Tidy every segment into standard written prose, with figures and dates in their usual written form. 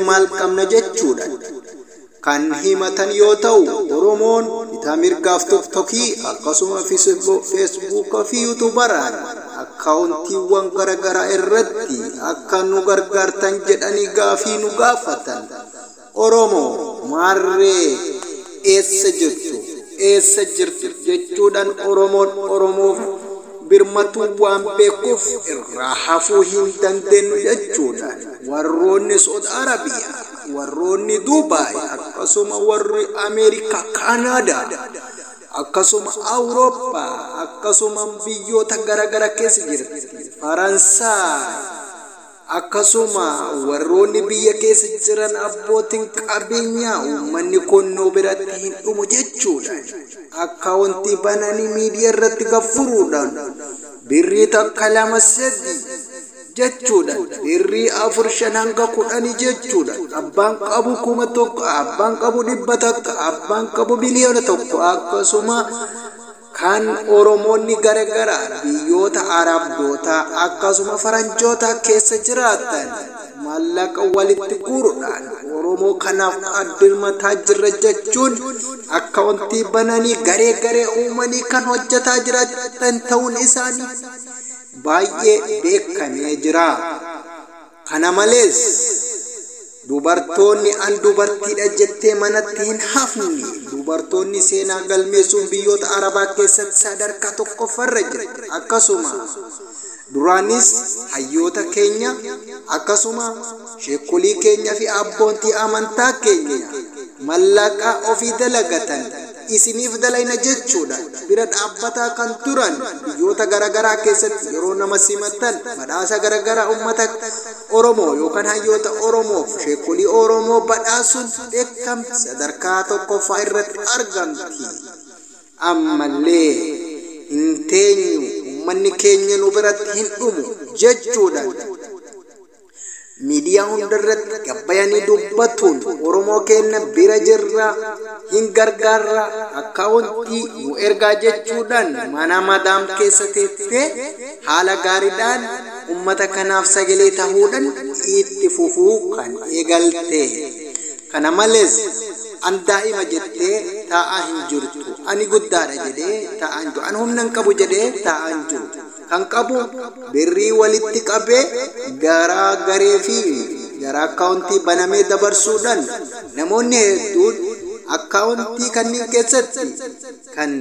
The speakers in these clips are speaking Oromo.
Maal qabna jechuudha kan himatan yoo ta'u, Oromoon bitaa mirgaaf TikTokii akkasuma Feesbuukaa fi Yuutuubaraan akkaawuntiiwwan garaagaraa irratti akka nu gargaartan jedhanii gaafii nu gaafatan. Oromoo maarree, eessa jirtu, eessa jirtu jechuudhaan Oromoon Oromoof birmatuu waan beekuuf irraa hafuu hin dandeenyu jechuudha. Warroonni Saudi Arabiyaa, warroonni Dubaay, akkasuma warri Ameerikaa, Kaanaadaa, akkasuma Awurooppaa, akkasuma biyyoota garaagaraa keessa jirti. Faransaay, akkasuma warroonni biyya keessa jiran abbootiin qabeenyaa, uummanni konnoo biratti hin dhumu jechuudha. Akkaawuntii bananii miidiyaa irratti gaffuruudhaan birrii 1, 2, 3 jechuudha. Birrii 4, 5 hanga 10 jechuudha. Abbaan qabu 1000, abbaan qabu 100, abbaan qabu 1 miliyoona, akkasuma kan Oromoonni garagaraa biyyoota Arabootaa akkasuma Faranjoota keessa jiraatan maallaqa walitti guuruudhaan Oromoo kanaaf dirmataa jirra jechuun akkaawuntii bananii garee garee uumanii kan hojjetaa jiraatan ta'uun isaanii baay'ee beekamee jira. Kana malees dubartoonni an dubartiidha jettee manatti hin hafne, dubartoonni seenaa galmeessuun biyyoota Arabaa keessatti sadarkaa tokkoffarra jira. Akkasuma duraanis hayyoota keenya, akkasuma sheekolii keenya fi abbootii amantaa keenya mallaqa ofii dalagatan isiniif dalayna jechuudha bira dhaabbataa kan turan, biyyoota garaagaraa keessatti yeroo nama simatan badhaasa garaagaraa ummata Oromoo yookaan hayyoota Oromoof sheekolii Oromoo badhaasuun beekamti, sadarkaa tokkoffaa irratti argamti. Ammallee hin teenyu, uummanni keenya nu biratti hin dhumu jechuudha. Miidiyaa hundarratti gabbayanii dubbatuun Oromoo keenya bira jirra, hin gargaarra, akkaawuntii nu ergaa jechuudhaan mana madaam keessa teettee haala gaariidhaan ummata kanaaf sagalee tahuudhaan itti fufuu kan eegalte. Kana malees an daa'ima jettee taa'aa hin jirtu, ani guddaadha jedhee taa'aa hin jiru, an humna hin qabu jedhee taa'aa hin jiru. Kan qabu birrii walitti qabee gara garee fi gara akkaawuntii banamee dabarsuudhaan namoonni hedduun akkaawuntii kanneen keessatti kan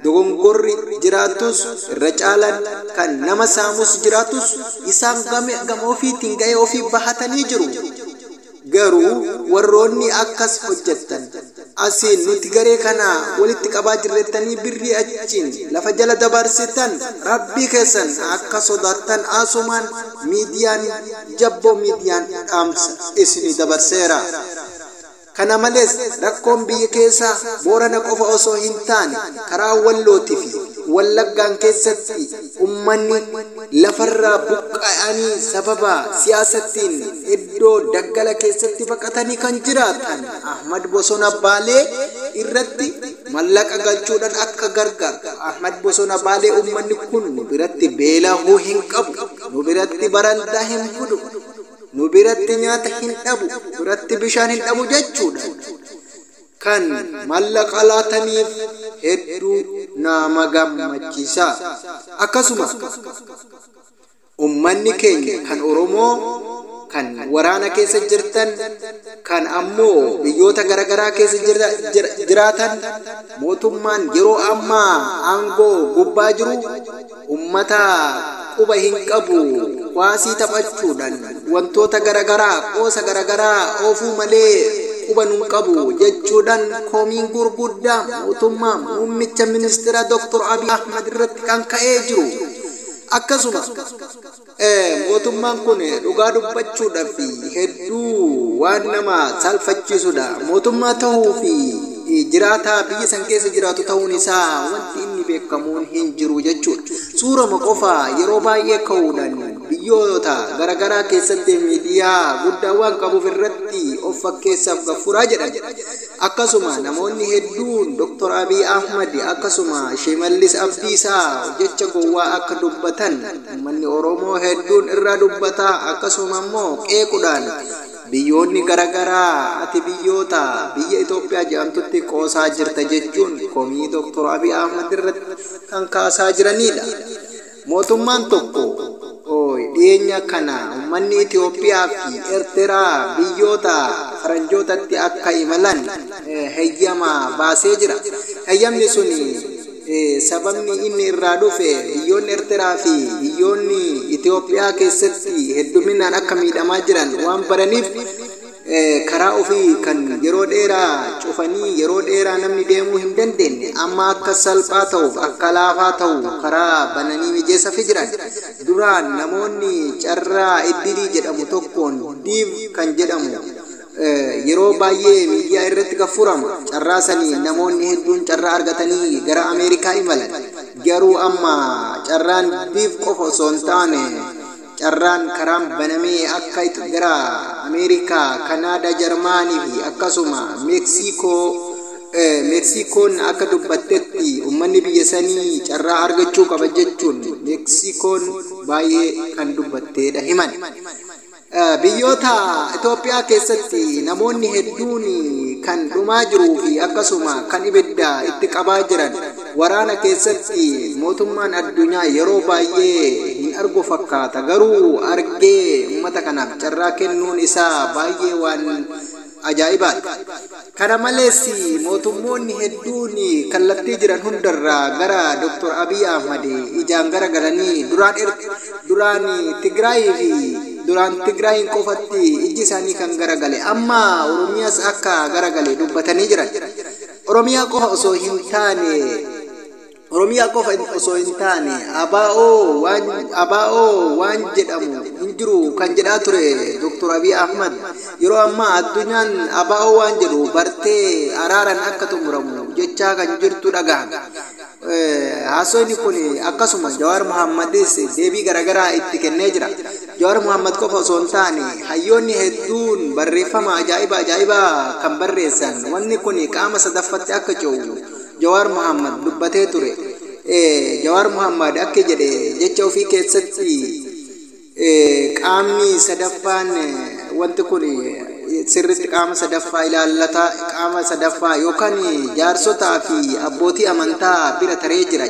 dogongorri jiraatus, irra caalan kan nama saamus jiraatus, isaan gama ofiitiin ga'ee ofii bahatanii jiru. Garuu warroonni akkas hojjettan asiin nuti garee kana walitti qabaa jirrettanii birrii achiin lafa jala dabarsitan, Rabbii keessan akka sodaattan asumaan miidiyaan jabboo miidiyaan dhaamsa isinii dabarseera. Kana malees rakkoon biyya keessaa Boorana qofa osoo hin taane karaa Wallootii fi Wallaggaan keessatti ummanni lafarraa buqqa'anii sababa siyaasattiin iddoo daggala keessatti baqatanii kan jiraatan Ahmad Bosona Baalee irratti mallaqa galchuudhaan akka gargaaru. Ahmad Bosona Baalee, ummanni kun nu biratti beelahuu hin qabu, nu biratti barandaa hin fudhu, nu biratti nyaata hin dhabu, biratti bishaan hin dhabu jechuudha. Kan mallaqa laataniif hedduu nama gammachiisa. Akkasuma ummanni keenya kan Oromoo kan waraana keessa jirtan, kan ammoo biyyoota garaagaraa keessa jiraatan, mootummaan yeroo ammaa aangoo gubbaa jiru ummata quba hin qabu, kwaasii taphachuudhaan wantoota garaagaraa qoosa garaagaraa oofuu malee quba nun qabu jechuudhaan komiin gurguddaa mootummaa muummicha ministeera Dr. Abiy Ahmad irratti kan ka'ee jiru. Akkasuma mootummaan kun dhugaa dubbachuudhaaf hedduu waan nama salphachiisudha. Mootummaa ta'uu fi jiraataa biyya san keessa jiraatu ta'uun isaa wanti inni beekamuun hin jiru jechuudha. Suurama qofa yeroo baay'ee ka'uudhaan biyyoota garaagaraa keessatti miidiyaa guddaa waan qabuuf irratti of fakkeessaaf gaffuraa jedhan. Akkasuma namoonni hedduun Dr. Abiy Ahmad akkasuma Shimallis Abdiisaa jecha gowwaa akka dubbatan uummanni Oromoo hedduun irraa dubbataa, akkasuma immoo qeequudhaan Biyyoonni garaagaraa ati biyyoota biyya Itoophiyaa jedhamtutti qoosaa jirta jechuun komii Dr. Abiy Ahmad irratti kan kaasaa jiranidha. Mootummaan tokko dhiyeenya kana uummanni Itoophiyaa fi Eertiraa biyyoota faranjootatti akka imalan heeyyama baasee jira. Heeyyamni sun sababni inni irraa dhufe biyyoonni Eertiraa fi biyyoonni Itoophiyaa keessatti hedduminaan akka miidhamaa jiran waan baraniif karaa ofii kan yeroo dheeraa cufanii yeroo dheeraa namni deemuu hin dandeenye amma akka salphaa ta'uuf akka laafaa ta'u karaa bananii mijeessafi jiran. Duraan namoonni carraa iddirii jedhamu tokkoon diif kan jedhamu yeroo baay'ee miidiyaa irratti gaffurama. Carraa sanii namoonni hedduun carraa argatanii gara Ameerikaa imalan. Garuu amma carraan diif qofa osoo hin taane carraan karaan banamee akka gara Ameerikaa, Kanaadaa, Jarmaanii fi akkasuma Meksikoon akka dubbattetti uummanni biyya sanii carraa argachuu qaba jechuun Meksikoon baay'ee kan dubbatteedha himan. Biyyoota Itoophiyaa keessatti namoonni hedduun kan dhumaa jiruu fi akkasuma kan ibidda itti qabaa jiran waraana keessatti mootummaan addunyaa yeroo baay'ee hin argu fakkaata. Garuu argee uummata kanaaf carraa kennuun isaa baay'ee waan ajaa'ibaadha. Kana malees mootummoonni hedduun kallattii jiran hundarraa gara Dr. Abiy Ahmad ijaan garagalanii duraan Tigraay fi duraan Tigraayin qofatti ijji isaanii kan garagale amma Oromiyaas akka garagale dubbatanii jiran. Oromiyaa qofa osoo hin taane ABO waan jedhamu hin jiru kan jedhaa ture Dr. Abiy Ahmad yeroo ammaa addunyaan ABO waan jedhu bartee araaran akka xumuramu jechaa kan jirtu dhagahame. Haasofni kun akkasuma Jawaar Mohammadis deebii garaagaraa itti kennee jira. Jawaar Mohammad qofa osoo hin taane hayyoonni hedduun barreeffama ajaa'ibaa kan barreessan wanni kun qaama sadaffaatti akka ce'u Jawaar Mohammad dubbatee ture. Jawaar Mohammad akka jedhe jecha ofii keessatti qaamni sadaffaan wanti kun sirriitti qaama sadaffaa ilaallata qaama sadaffaa yookaan jaarsotaa fi abbootii amantaa bira taree jira.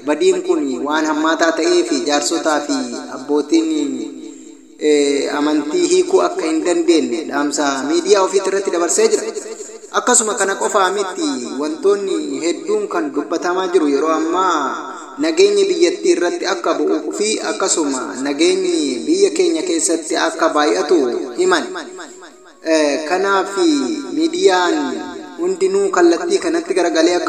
Badiin kun waan hammaataa ta'ee fi jaarsotaa fi abbootiin amantii hiikuu akka hin dandeenye dhaamsa miidiyaa ofiitti irratti dabarsee jira. Akkasuma kana qofaa miti wantoonni hedduun kan dubbatamaa jiru yeroo ammaa nageenyi biyyattii irratti akka bu'uu fi akkasuma nageenyi biyya keenya keessatti akka baay'atu himan. Kanaaf miidiyaan hundinuu kallattii kanatti garagalee akka